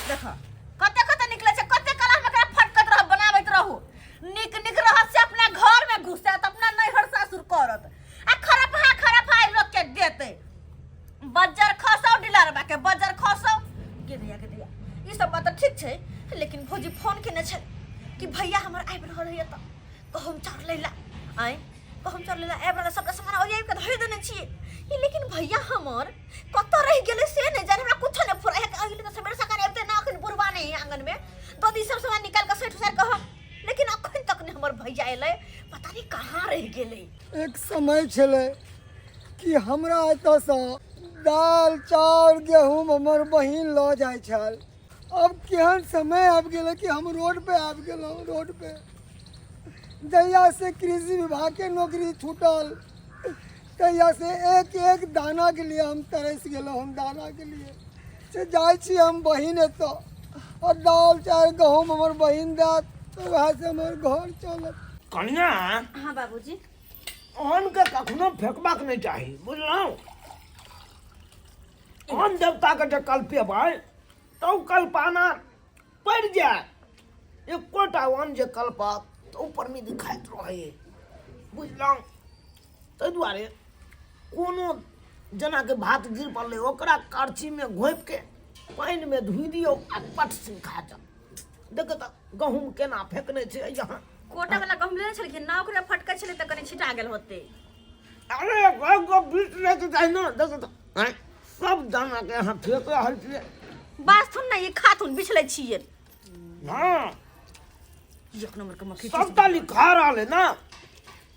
देख कते कते निकले छै, कते कला में एकरा फटकत रह बनाबैत रहू। निक निक रहत से अपना घर में घुसत, अपना नैहर सासुर करत, आ खरपहा खरपहा लोग के देते। बज्जर खसौ डिलरबा के, बज्जर खसौ के दैया के दैया। ई सब बात तऽ ठीक छै, लेकिन भौजी फोन केने छै कि भैया हमर आबि रहल है तऽ गहूम चाउर लैला। आँय, गहूम चाउर लैला आबि रहल, सबटा सामान ओरिया कऽ धरि देने छियै ई, लेकिन भैया हमर कतऽ रहि गेलै से नहि जानि। हमरा कुछो नहि फुराइ है। अहिल तऽ सबेरे सकाल अबिते ना, अखन बुढ़बा नहि है आंगन में, ददी सब सामान निकालि कऽ सैठ उसारि कऽ हम, लेकिन अखन तक नहि हमर भैया एलै, पता नहि कहाँ रहि गेलै। एक समय छलै कि हमरा एतऽसँ दालि चाउर गहूँम हमर बहिन लऽ जाइ छल। अब केहन समय आबि गेलै कि हम रोड पे आबि गेलहुँ रोड पे। जहियासँ कृषि विभागके नौकरी छूटल तहियासँ एक एक दानाके लिए हम तरसि गेलहुँ। हम दानाके लिए से जाइ छी हम बहिन एतऽ आओर दालि चाउर गहूँम हमर बहिन देत तऽ वएहसँ हमर घर चलत। कनिया। हाँ बाबूजी। अन्नके कखनो फेकबाक नहि चाही, बुझलहुँ? अन्न देवताके जे कल्पेबै तऽ ओ कल्पाना पड़ि जायत। एकोटा अन्न जे कल्पत तऽ ऊपरमे दिखाइत रहै, बुझलहुँ? ताहि दुआरे कोनो जेनाकि भात गिर पड़लै, ओकरा करछीमे घोपिके पानिमे धोइ दियौ आ पट सिन खा जाउ। देखियौ तऽ गहूँम केना फेकने छै यहाँ। कोटा वाला गहूँम लेने छलखिन ना, ओकरे फटकै छलै तऽ कनि छिटा गेल होतै। अरे एगो बीच लैके चाही ने। देखियौ तऽ आँय, सब दानाके अहाँ फेक रहल छियै। बाजथुन ने, ई खाथुन बिछलै छियै। हँ, एक नंबर के मक्खी। सबटा लिखा रहल है ना,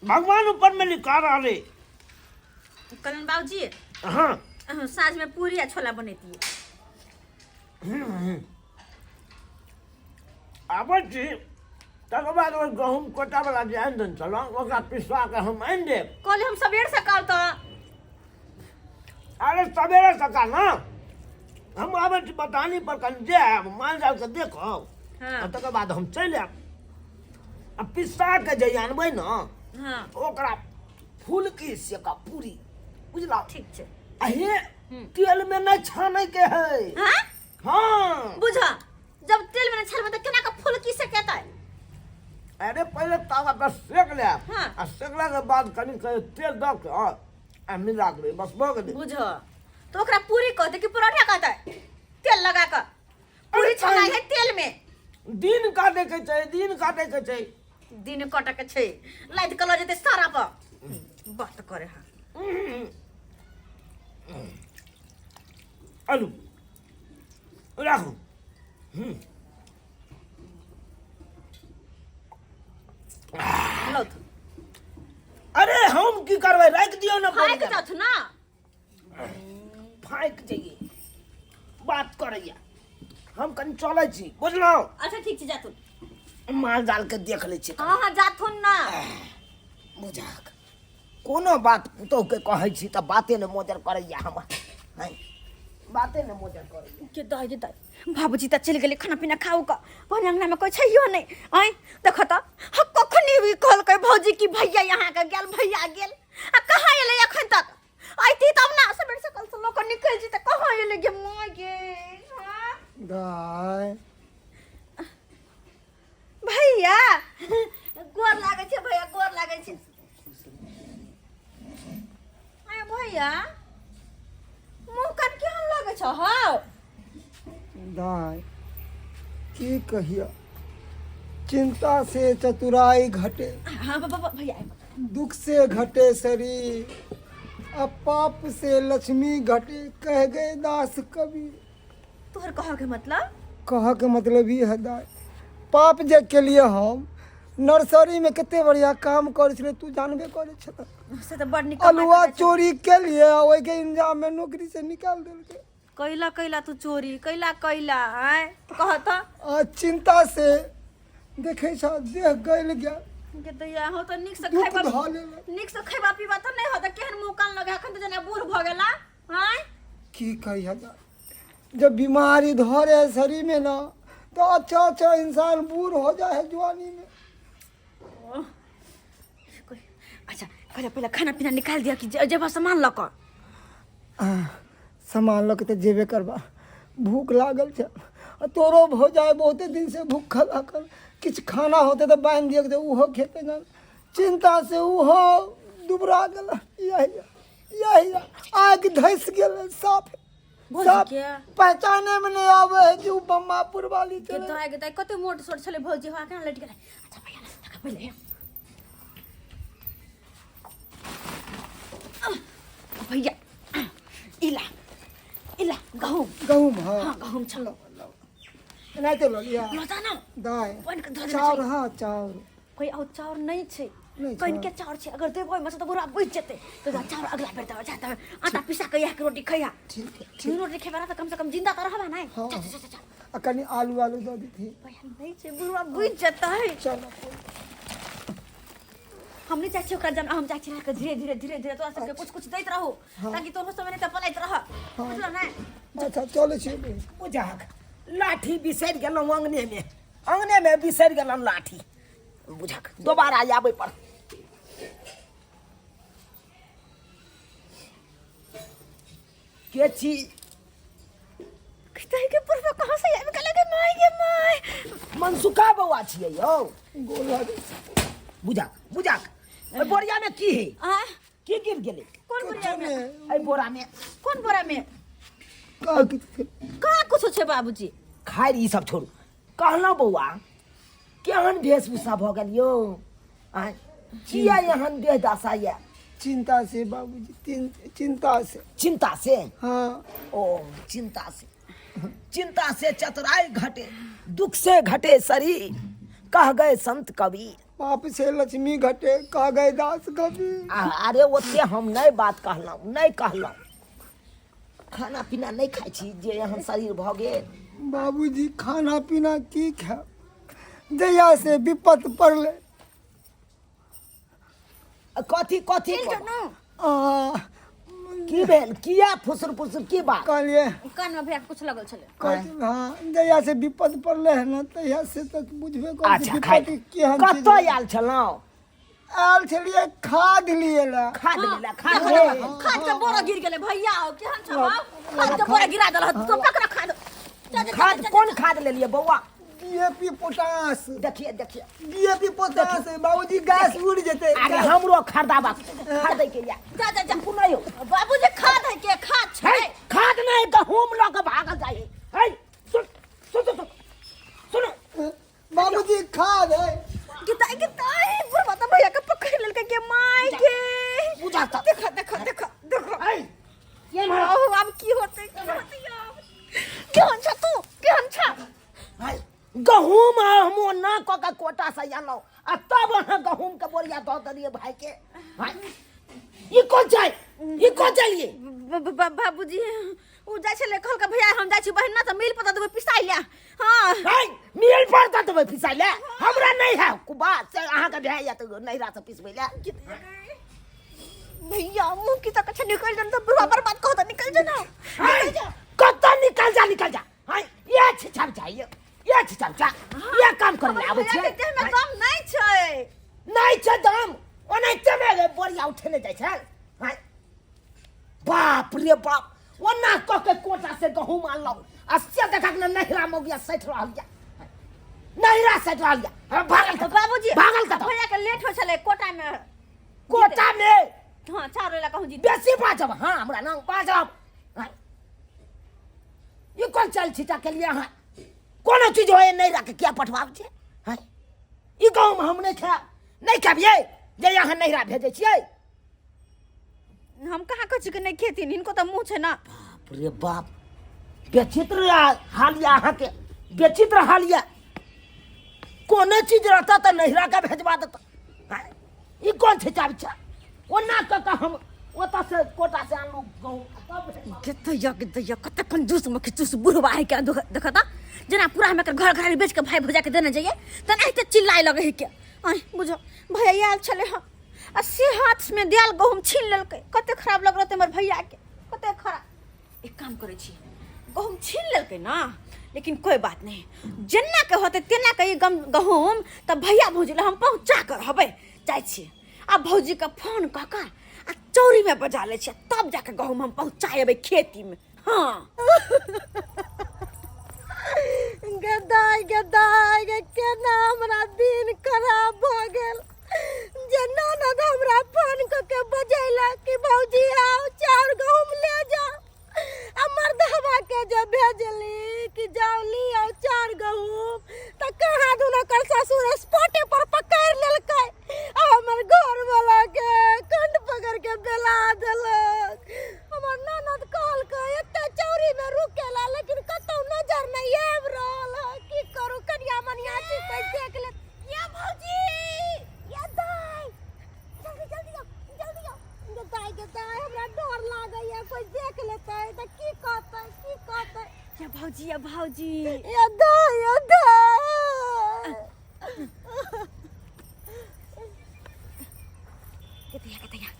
भगवान ऊपर में लिखा रहल है। कलन बाबूजी। हाँ। साँझ में पूरी आ छोला बनेतियै। आबै छी, तकर बाद ओहि गहूँम कोटावला जे आनि देने छलहुँ ओकरा पिसवा कऽ हम आनि देब। कहली हम सबेर सकाल तऽ। अरे सवेरे सकाल ना, हम आबै छी बटानी पर, कनि जायब माल जाल के देखब। हाँ। आ तकर बाद हम चलि आयब आ पिसा के जे आनबै ने, ओकरा फुलकी सेका पूरी, बुझला? ठीक छै। आ हे, तेल में नहीं छाने के है। हाँ? हाँ। बुझा, जब तेल में नहीं छानबै तऽ केना के फुलकी सेकेतै? अरे पहिले तावा पर सेक ले। हाँ। आ सेकला के बाद कनि कनि तेल दऽ के आ मिला देबै, बस भऽ गेलै। बुझ तो ओकरा पूरी कहतै कि परोठा कहतै? तेल लगा कऽ पूरी अरे छनाइ है तेल में। दिन काटे के छै, दिन काटे के छै। दिन कटऽ के छै, लादि कऽ लऽ जेतै सारा पर बात करे। हाँ। आलू राखू। लौथ। अरे हम की करबै, राखि दियौ ने। फाँकि जाथ ना। फाँकि जइए बात करैया। हम कनि चलै छी, बुझलहुँ? अच्छा ठीक छै, जाथुन। माल जाल के देख लै छी। हाँ हाँ, जाथुन ना। बुझाक कोनो बात पुतोहके कहै छी तऽ बाते ने मोजर करैया हमर। हैं, बाते ने मोजर करैया। के दाइ के दाइ, बाबूजी तऽ चलि गेलै खाना पीना खाउ कऽ, भने अंगना में कोइ छैयो नहि। आँय देख तऽ, ह कखनी भी कहलकै भौजी कि भैया यहाँ के गेल, भैया गेल, आ कहाँ एलै एखन तक? अयती तब ना। सबेर सकल से लोक निकलि जेतै। कहाँ एलै गे माय गे? हाँ? दाय। भैया, गोर लागै छै भैया, गोर लागै छै। आय भैया, मुँह कान केहन लगै छौ हौ? दाय, की कहिया, चिंता से चतुराई घटे। हाँ बाबा, भैया। दुख से घटे शरीर आ पाप से लक्ष्मी घटे, कह गए दास कबीर। तोहर कह के मतलब? कह के मतलब ई है दाय, पाप जे के लिए हम नर्सरी में कते बढ़िया काम करै छलै, तू जानबे करै छल। से तऽ बड़ नीक। अलुआ चोरी के लिए आ ओहिके इंजाम में नौकरी से निकाल देलकै। कैला कैला तू चोरी कैला कैला? आँय कह तऽ। आ चिंता से देखै छ देह गलि गेल। के दैया हो तऽ नीक से दुख खैबा धऽ लेलक। नीक से खैबा पीबा तऽ नहि हो तऽ केहन मुँह कान लगे अखन तऽ जेना बूढ़ भऽ गेला। आँय की कहिया दाय, जब बीमारी धरे है शरीर में ना तो अच्छा अच्छा इंसान बूढ़ हो जाए है जवानी में। ओह, अच्छा पहले पहले खाना पीना निकाल दिया कि जेबा सामान लऽ कऽ। आह, सामान लऽ के तऽ जेबे करबा, भूख लागल छै। आ तोरो भौजाइ बहुते दिन से भूखल हकन, किछु खाना होतै तऽ बान्हि दियक जे ओहो खेतै ने। चिन्ता से ओहो दुबरा गेल। यही यही आगि धसि गेलै साफ भौजी साफ के? पहचाने में नहीं आवे है कि उ बम्मापुर वाली के छलै। दाय के दाय कते मोट सोट छलै भौजी, हवा केना लटि गेलै। अच्छा भैया ना पहिले भैया इला इला गहूम। गहूम? हाँ। हाँ, गहूम छल। एनाहिते लऽ लिअ। लऽ जा ने। दाय। पानि के धऽ देने चाउर? छै। हाँ, चाउर। कोई और चाउर नहीं छै। नहि कनि छै। के चाउर छै, अगर देबै ओहिमे से तऽ बुढ़ा बुझि जेतै। तऽ जा, चाउर अगला बेर देबै। जा तऽ आटा पिसा के इएह के रोटी खैहा। ठीक है, ठीक। रोटी खेबा तऽ कम से कम जिंदा तऽ रहबा नहि। हाँ। जा जा जा जा। आ कनि आलू आलू दऽ देथिन। भैया, नहि छै, बुढ़वा बुझि जेतै। चलो। हम नहि चाहै छियै ओकरा जान, हम चाहै छियै कि धीरे धीरे धीरे धीरे तोरा सबके कुछ कुछ दैत रहू, ताकि तोहर समय नहि तऽ पलाइत रह, बुझल ने? अच्छा, चलै छी। बुझाक लाठी बिसरि गेलहुँ अङ्गनेमे, अङ्गनेमे बिसरि गेलहुँ लाठी। बुझक दोबारा आबै पर के छी? कहि के बुढ़वा कहाँ से आबि गेलै गे माय, गे माय! मनसुखा बौआ छियै यौ? गोर लागै छी। बुझाक बुझाक, ओहि बोरिया में की है? आ? की गिर गेलै? कोन बोरिया में? एहि बोरा में। कोन बोरा में? कहाँ किछु छै? कहाँ कुछो छै बाबूजी? खैर, ई सब छोड़ू। कहलहुँ बौआ, केहन वेशभूषा भऽ गेल यौ? आँय, किया एहन देह दशा यऽ? चिंता से बाबूजी, चिंता से। चिंता से? हाँ। ओ चिंता से, चिंता से चतुराई घटे, दुख से घटे शरीर, कह गए संत कबीर। पाप से लक्ष्मी घटे, कह गए दास कबीर। अरे, ओते हम नहीं बात कहलहुँ, नहीं कहलहुँ। खाना पीना नहीं खाइ छी जे एहन शरीर भऽ गेल? बाबूजी, खाना पीना की खायब, जहिया से विपत पड़लै। कथी कथी? चलि जाउ ने। आ, की भेल? किया फुसुर फुसुर, की बात? कहलिए कान में भैया के कुछ लगल छलै। कहलिए, हाँ, जहिया से विपत पड़लै है ने, तहिया से तऽ बुझबे करै छी। अच्छा, खाइ विपत केहन चीज। कतऽ आयल छलहुँ? आयल छलियै खाद लिए लए। खाद लेला? खाद देखो, ले? देखो, खाद के बोरा गिर गेलै भैया। हो, केहन छौ हौ? खाद के बोरा गिरा देलह तो पकड़ खाद। जा, जा, जा, खाद जा, जा। कोन खाद लेलियै बौआ? DAP potash. देखिए देखिए। डीएपी पोटास बाबूजी, गैस उड़ जेतै। अरे, हमरो खरीदाबा, खरीदै के या। जा जा जा। नहि यौ। बाबूजी, खाद है के खाद छै? है, खाद नहि, गहूम लऽ कऽ भागल जाइ है। सुन सुन सुन सुन। बाबूजी, खाद है। गिताई गिताई, बुढ़वा तऽ भैया के पकड़ लेलकै के माय गे। बुझा तऽ। देखो देखो देखो देखो। है, ये मार। ओ, आब की होतै, की होतै आब? केहन छ तू, केहन छ? है, गहूम हम ओना कऽ के कोटा से अनलहुँ आ तब अहाँ गहूम के बोरिया दऽ देलियै भाई के। है, ई कोन छै? ई कोन चलिए? बाबूजी, उ जाइ छलै, कहलकै भैया हम जाइ छी बहिन ना तऽ मिल पर दऽ देबै पिसाइ लए। हाँ। है, मिल पर दऽ देबै पिसाइ लए? हमरा नहि है कुबा से अहाँके भए जायत नैहरा से पिसबै लए। भैया, मुँह की तक अच्छा, निकल जा, तो बुढ़वा बर्बाद कहो तो निकल जा ना। है, कतऽ निकल जा, निकल जा। है, ये छिछाब चाहिए, ये छिछाब चा, ये काम करे ले आबै भैया के छियै। देह में दम नहीं छै। नहि छै दम, ओनाहिते मे बोरिया उठेने जाइ छै। है, बाप रे बाप, ओना कऽ के कोटा से गहूम आनलहुँ आ से देखक ने नहिरा मौगिया सठि रहल यऽ, नहिरा सठि रहल यऽ। हम भागल कतऽ? बाबूजी, भागल कतऽ? भैया के लेट हो छलै कोटा में। कोटा में? हाँ, चार ला कहूँ जी। बेसी बाजब, हाँ, हमरा नाम बाजब। हाँ। ई कोन चल छिटा के लिए अहाँ कोनो चीज होए नहि रख किया पठवाब छै? हाँ? ई गहूम हम नहि खायब, नहि खायब ये जे अहाँ नहिरा भेजै छियै। हम कहाँ कहै छी कि नहि खेथिन, हिनको तऽ मुँह छै ना। बाप रे बाप, विचित्र हाल यऽ अहाँके, विचित्र हाल यऽ। कोनो चीज रहता तऽ नहिरा के भेजवा देता। आँय, ई कोन छै चाबी छै? ओना कऽ कऽ हम ओतऽ से कोटा से आनलहुँ गहूम आ तब भेजवा। दैया के दैया, कते कंजूस मखचूस बुढ़वा है के। देखता जेना पूरा हम एकर घर घर बेच के भाई भौजा के देने जाइए, तेनाहिते चिल्लाए लगे है के। आय बुझो, भैया आयल छलै हँ आ से हाथ में दियाल गहूम छीन लेलकै। कते खराब लग रहतै हमर भैया के, कते खराब। एक काम करै छी, गहूम छीन लेलकै ना, लेकिन कोई बात नहीं, जेना के होतै तेना के ई गम गहूम तऽ भैया भौजी लए हम पहुँचा कर रहबै। जाइ छी आ भौजी के फोन कऽ कऽ आ चौरी में बजा लै छियै, तब जाके गहूम हम पहुँचा अयबै खेती में। हाँ। दाय गे केना हमरा दिन खराब भऽ गेल जे ननद हमरा फोन कऽ के बजेलक कि भौजी आउ चाउर गहूम ले जाओ आ मर्दवा के जे भेजली कि जाओ लियो चाउर गहूम तऽ कहाँ दुन ओकर ससुर स्पॉटे पर पकड़ि लेलकै आ हमर घरवला के कंठ पकड़ के बेला देलक। हमर ननद कहलकै एते चौरी में रुकेला लेकिन कतौ नजर नहीं आबि रहल है, की करू कनिया मनिया छी कोई देख ले। ये भौजी ये दाई जल्दी जल्दी आओ जल्दी आओ। ये दाई के दाई हमरा डर लागैया कोई देख लेतै तऽ की कहतै की कहतै। ये भौजी ये भौजी ये दाई ये दाई कतैया कतैया।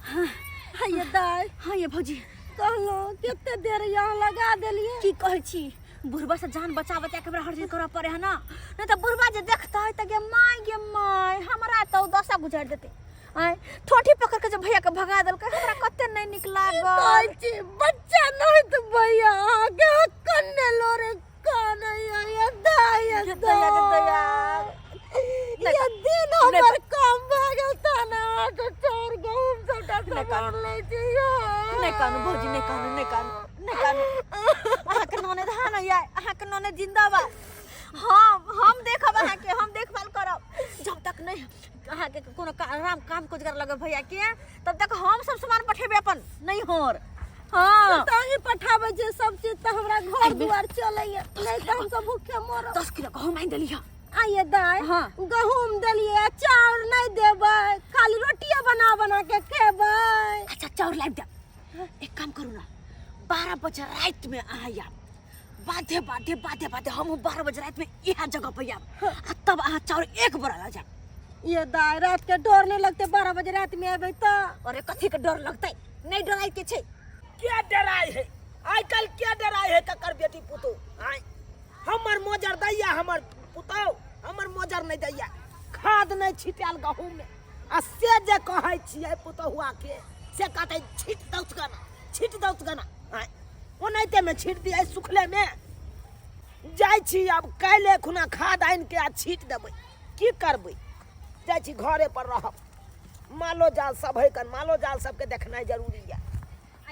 हाँ हाँ ये दाई। हाँ ये भौजी कहलहुँ कते देर यहाँ लगा देलियै। की कहै छी बुढ़बा से जान बचा बचा के हमरा हर चीज करऽ पड़े है ना, नहीं तऽ बुढ़बा जे देखतै तऽ गे my गे my हमरा तऽ ओ दशा गुजारि देतै। आँय ठोठी पकड़ के जे भैया के भगा देलकै हमरा कते नहीं नीक लागल। कहै छी बच्चा नहीं तऽ भैया अहाँके कन्ने लोरे कानैया ये दाई ये दया दया ये दिन हमर कम भऽ गेल तऽ ने अहाँके चाउर गहूम सबटा सामान लै छी नहि कानू भौजी नहि कानू नहि कानू नहि कानू। अहाँके ननद हाँ ने ये अहाँके ननद जिंदाबाद। हम देखब अहाँके हम देखभाल करब जब तक नहीं अहाँके कोनो आराम काम कोजगर लगब भैया के तब तक हम सब सामान पठेबै अपन नहीं होर। हाँ तऽ अहीं पठाबै छियै सब चीज तऽ हमरा घर दुआर चलैया नहीं तऽ हम सब भूखे मरब। 10 किलो गहूम आनि देलियै। आइए दाइ। हाँ। गहूम देलियै चाउर नहीं देबै खाली रोटिए बना बना के खेबै। अच्छा चाउर लाबि देब। एक काम करू ना 12 बजे राति में अहाँ आयब बाधे बाधे बाधे बाधे हम 12 बजे राति में इएह जगह पर आयब आ तब अहाँ चाउर एक बोरा लऽ जायब। ये दाइ रात के डर नहीं लगते 12 बजे रात में एबै तऽ? अरे कथी के डर लगतै नहीं डराय के छै। क्या डराय है आइ काल्हि क्या डराय है ककर बेटी पुतोह? आइ हमर मोजर दैया हमर पुतोह हमर मोजर नहीं दैया खाद नहीं छिटायल गहूम में आ से जे कहै छियै पुतोहुआ के से कहतै छीट दौत गना छीट दौत गना। आइ ओनाहिते में छीट दियै सुखले में जाइ छी आब काल्हि खुना खाद आनि के आ छीट देबै की करबै जाइ छी घरे पर रहब। मालो जाल सब है कन मालो जाल सबके देखनाइ जरूरी है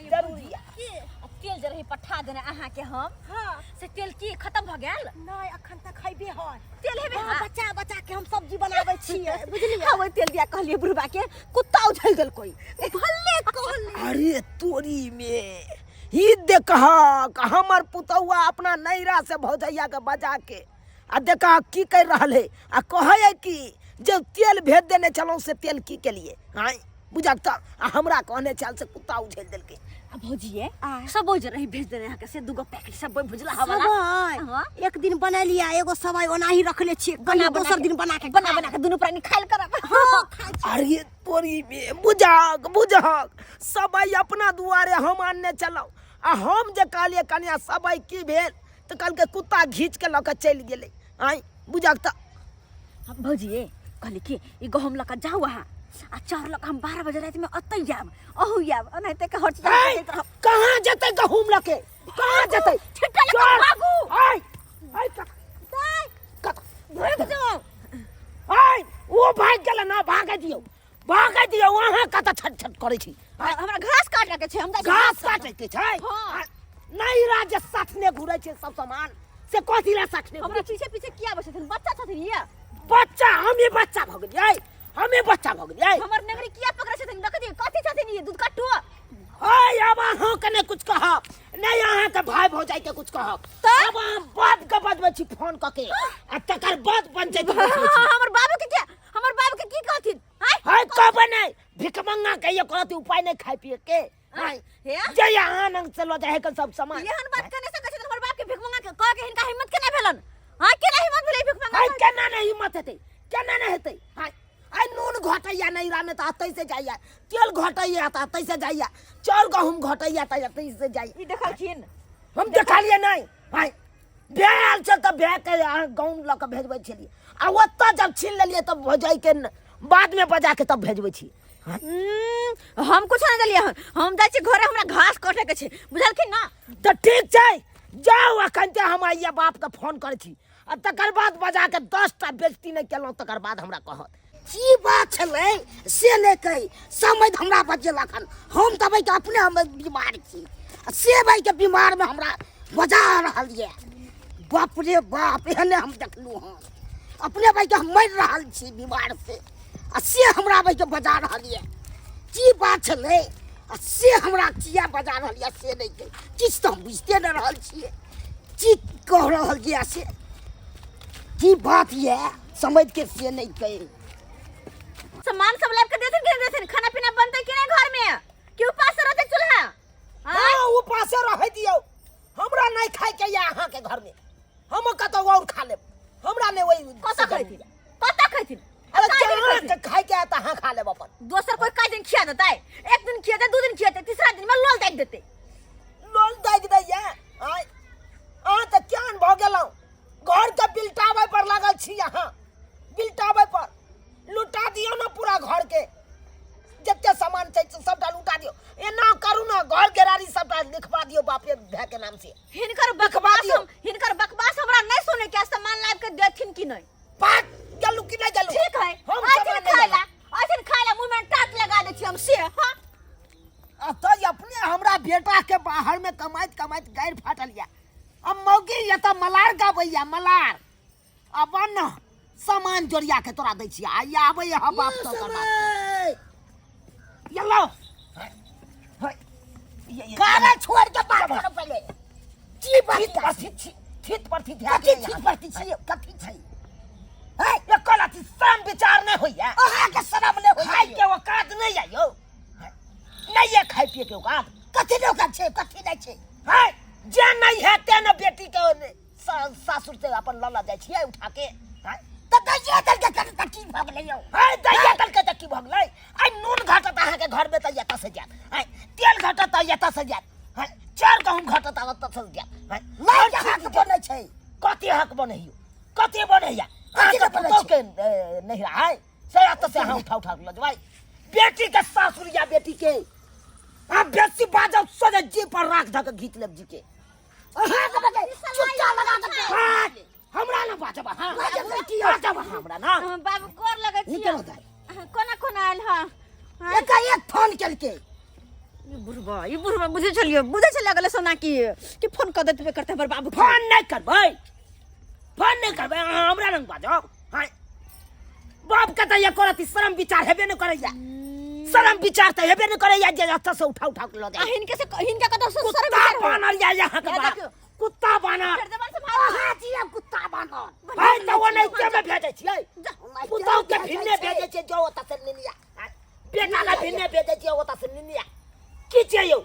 जरूरी है। आ तेल जे रही पठा देने अहाँ के हम। हाँ। से तेल की खत्म भ गेल? नहीं अखन तक हेबे है तेल हेबे। हाँ, बचा बचा के हम सब्जी बनाबै छियै बुझलियै। हाँ, ओहि तेल दिया कहलियै बुढ़बा के कुत्ता उझल देलकै भले कहलियै। अरे तोरी में ई देखहक हमर पुतौआ अपना नैरा से भौजैया के बजा के आ देखहक की कर रहल है आ कहै है कि जे तेल भेज देने छलहुँ से तेल की केलिए आँय बुझक तऽ आ हमरा कहने छल से कुत्ता उझेल देलकै। आ भौजिए सब जे रही भेज देने अहाँके से दूगो पैकेट सब भुजला हवा सबाइ हाँ। एक दिन बनेलियै एगो सबाइ ओनाही रखले छियै बना दोसर दिन बना के बना बना के दुनू प्राणी खाइल करब। हाँ, खाइ छी। अरे तोरी में बुझक बुझक सबाइ अपना दुआरे हम आनने छलहुँ आ हम जे कहलियै कनिया सबाइ की भेल तऽ कहलकै कुत्ता घीच के लऽ के चलि गेलै आँय बुझक तऽ। भौजिए कहली कि ई गहूम लऽ कऽ जाउ अहाँ आ चाउर लऽ कऽ हम 12 बजे रातिमे ओतहि आयब अहू आयब ओनाहिते के हर चीज आँय, कहाँ जेतै गहूम लऽ के कहाँ जेतै? छिट्टा लऽ कऽ भागू। आँय, आँय, दाइ, कत- भागि जाउ। आँय, ओ भागि गेलै ना भागै दियौ भागै दियौ अहाँ कतऽ छट छट करै छी? हमरा घास काटऽ के छै हम जाइ छी घास काटै के छै? हाँ। नहीं राज साथने घुरै छै सब सामान से कथी ला साथने हमरा पीछे पीछे किया आबै छथिन बच्चा छथिन ये बच्चा हमे बच्चा भऽ गेलियै हमे बच्चा भऽ गेलियै। हमर नेंगरी किया पकड़ै छथिन देखै छियै कथी छथिन ई दूध कट्टू? ओए अब अहाँ के नहीं कुछ कहब नहीं अहाँ के भाई भौजाई के कुछ कहब अब अहाँ बाप के बजबै छी फोन कऽ के आ तकर बाद पंचायत बैठबै छी। हमर बाबू के किया हमर बाबू के की कहथिन? आँय? हाय कहबै नहीं भिखमंगा के ये कहत उपाय नहीं खाय पिए के। आँय, हे? जे अहाँ नंग से लऽ जाइ है सब सामान। एहन बात कने सकै छथिन हमर बाप के भिखमंगा के कह के हिनका हिम्मत केना भेलन? हाँ केना हिम्मत भेलै भिखमंगा हाय केना नहीं हिम्मत हेतै केना नहीं हेतै? हाय आइ नून घटैया नैरा में तऽ अतै से जाइया तेल घटैया तऽ अतै से जाइया चाउर गहूम घटैया तऽ अतै से जाइया। ई देखलखिन? हम देखलियै नहीं। हाय भेल छै तऽ भए के अहाँ गहूम लऽ कऽ भेजबै छलियै आ ओतऽ जब छीन लेलियै तब भौजाई के बाद में बजा के तब भेजबै छी। हम कुछ नहीं देलियै हन हम जाइ छी घरे हमरा घास काटे के छै बुझलखिन ना? तऽ ठीक छै जाउ अखन ते हम आइया बापके फोन करै छी आ तकर बाद बजा के 10 टा बेजती नहि केलहुँ, तकर बाद हमरा कहत। की बात छलै से नहि कही, समझ हमरा बजेलक हन। हम तऽ भाई अपने हम बीमार छी, आ से भाई के बीमार में हमरा बजा रहल यऽ। बाप रे बाप, एहने हम देखलहुँ हन। अपने भाई के हम मरि रहल छी बीमार से, आ से हमरा भाई के बजा रहल यऽ। की बात छलै आ से हमरा किया बजा रहल यऽ से नहि कही, किछु तऽ हम बुझिते नहि रहल छियै की कह रहल यऽ से। की बात यऽ समझ के से नहीं कही। सामान सब लाब के देथिन कि नहीं देथिन? खाना पीना बनते कि नहीं घर में? कि उपास रहते चूल्हा? हाँ? हाँ, उपासे रहै दियौ, हमरा नहीं खाय के या अहाँ के घर में, हम कतौ और खा लेब, हमरा नहीं वही। कतऽ खैथिन? कतऽ खैथिन? अरे काहे दिन जहाँ खैथिन? के खाय के आता अहाँ खा लेब अपन। दोसर कोई कई दिन खिया देतै, एक दिन खिया दे, 2 दिन खिया दे, तीसरा दिन में लोल दागि देतै। लोल दागि दैया। आय अहाँ तऽ केहन भऽ गेलहुँ, घर के बिलटाबै पर लागल छी अहाँ, बिलटाबै पर। लुटा दियौ ने पूरा घर के जते सामान छै से सबटा लुटा दियौ। एना करू ने, घर गेरारी सबटा लिखवा दियौ बापे भाय के नाम से। हिनकर बकवास दियौ। हम हिनकर बकवास हमरा नहीं सुने के, सामान लाब के देथिन कि नहीं? पाक गेलू कि नहीं गेलू? ठीक है। हम आथिन सामान नहीं खाय ला, लेबै। आथिन खाय ला, मुंह में टाट लगा दै छी हम से। हाँ। अब तो अपने हमरा बेटा के बाहर में कमाइत कमाइत गैर फाटल या, अब मौगी ये तो मलार गाबैया मलार। अब न सामान जोड़िया के तोरा दै छियै, आइ आबै हम बाप तो समय ये लो। गाना छोड़ के बात करो पहले। की बात थित पर थित, थित पर थित। कथी थित पर थित छियै? कथी छै? है ये कला थी, शरम विचार नहीं होइया अहाँ के? शरम नहि होइया? खाय के औकात नहीं है यौ, नहीं है खाय पिए के औकात। कथी नहि औकात छै? कथी नहि छै? है जे नहीं है ते न बेटी के सासुर से अपन लऽ लऽ जाइ छियै उठा के। हैं? तऽ दैये देलकै कनि तऽ की भऽ गेलै यौ? है दैये देलकै तऽ की भऽ गेलै? आइ नून घटत अहाँके घरमे तऽ एतऽ से जायत, है तेल घटत तऽ एतऽ से जायत, है चाउर गहूम घटत तऽ एतऽ से जायत। है लऽ के हक बनै छै। कथी हक बनैयौ? कथी बनैया? कथी अहाँके नहि बनै पुतोहके नहि है से एतऽ से अहाँ उठा उठा के लऽ जेबै बेटी के सासुर या बेटी के। आ बेसी बाजब सोझे जी पर राख धऽ के घीच लेब जी के। अहाँके बजै चुपचाप लगा के। हाँ, हमरा ना बाजब अहाँ। बाजब नहि की यौ? बाजब अहाँ हमरा ना। हम बाबू गोर लगै छी। निकलो दाइ। कोना कोना आयल? हाँ। एकाएक फोन केलकै। ई बुढ़बा, ई बुढ़बा बुझै छलियै, बुझै छलियै लगलै सोना की कि फोन कऽ देतबे करतै हमर बाबू के। फोन नहि करबै, फोन नहि करबै, अहाँ हमरा लग बाजब। हाँ, बाप के तऽ एको रति शरम विचार हेबे नहि करैया, शरम विचार तऽ हेबे नहि करैया जे एतऽ से उठा उठा के लऽ आ जाइ। हिनके से हिनका कतौ से शरम कुत्ता विचार होय? बानर या यहाँ के या बाप। देखियौ। कुत्ता बानर। फेर देबन से मार। अहाँ छियै कुत्ता बानर। है तऽ ओ नहि के में भेजै छियै पुतहु के, भिन्ने भेजै छियै, जो ओतऽ से निनिया बेटा ला भिन्ने भेजै छियै, ओतऽ से निनिया की छियै यौ?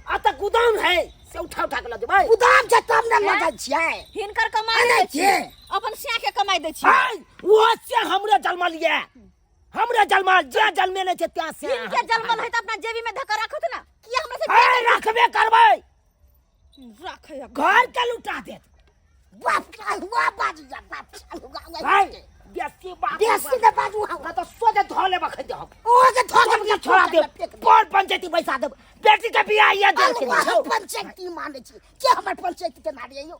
आ तऽ गोदाम है से उठा उठा के लऽ जेबै? गोदाम छै तब ने लऽ जाइ छियै। हिनकर कमाई अरे दै छियै के? अपन सिया के कमाई दै छियै। है वो से हमरे जन्मल ये, हमरे जन्मल जे जन्मे नहि छै त्या से। हिनके जन्मल है तऽ अपना जेबी में धक्का राखत ना किया हमरा से? है रखबे करबै। राखै घर के लुटा देत। बाप हुआ बाजू जा, बाप हुआ। है बेसी बात बेसी ने बाजू हम। तऽ सोझे धऽ लेब अखन हम। ओ के धो के छोड़ा देब, बड़ पंचायती बैसा देब, बेटी के बियाह ये देलखिन। हम पंचायती मानै छी के? हमर पंचायती के नारी यौ?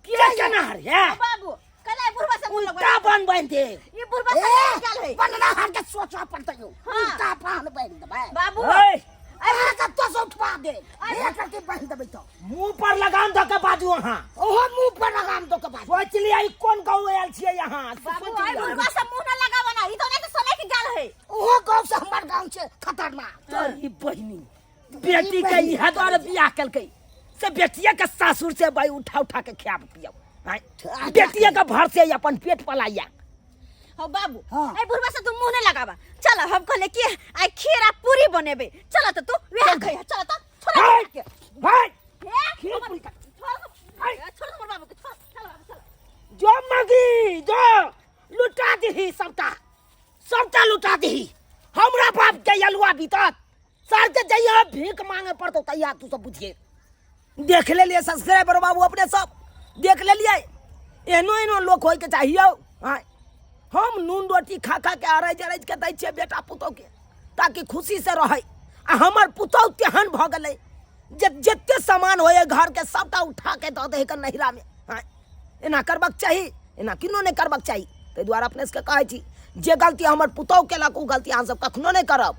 के केना हरिया? बाबू कल बुढ़वा से मुँह उल्टा बन बन दे। ई बुढ़वा से गेल है। बनना के सोचऽ पड़तै यौ। हाँ। उल्टा पान बान्हि देबै। बाबू। है अहाँ कतऽ से उठवा दे एक रत्ती बान्हि देबै तऽ। मुंह पर लगाम धऽ के बाजू अहाँ। ओहो मुंह पर लगाम दऽ के बाजू। सोच लिअ ई कोन गाँव आयल छियै अहाँ से। बाबू सोच आई लिअ। बुढ़वा से मुँह न लगावा ना, ई तो नहीं तो सोने के जाल है। ओहो गाँव से हमर गाँव छै खतरनाक। तोरी बहिनी बेटी के इहे दुआरे बियाह केलकै से बेटिया के सासुर से भाई उठा उठा के खियाब पियाब आँय? बेटिया के भर से अपन पेट पलाइया। हो बाबू। हाँ। ए बुढ़वा से तू मुंह नहीं लगावा। चल, हम कहले कि आई खीर आ पूरी बनेबे, चल त तू वह खइहा। चल त छोड़ हाय! के हाय! हे खीर हमर- पूरी खा। छोड़ हाय! छोड़ हमर बाबू के, छोड़। चल बाबू, चल। जो मगी जो लुटा दही सबटा, सबटा लुटा दही। हमरा बाप के अलुआ बीतत सर के जइया भीख मांगे पड़तो तैया तू सब बुझिए। देख ले लिए सब्सक्राइबर बाबू, अपने सब देख ले लिए, एहनो एहनो लोक होय के चाहिए। हाँ, हम नून रोटी खा खा के अरैज अरैज के दै छियै बेटा पुतोह के ताकि खुशी से रहै, आ हमर पुतोह तेहन भऽ गेलै जे जते सामान होइए घरके सबटा उठा के दऽ दै के नैहरामे। आँय, एना करबाक चाही? एना किनो नहि करबाक चाही। ताहि दुआरे अपने सबके कहै छी, जे गलती हमर पुतहु केलक ओ गलती अहाँ सब कखनो नहि करब।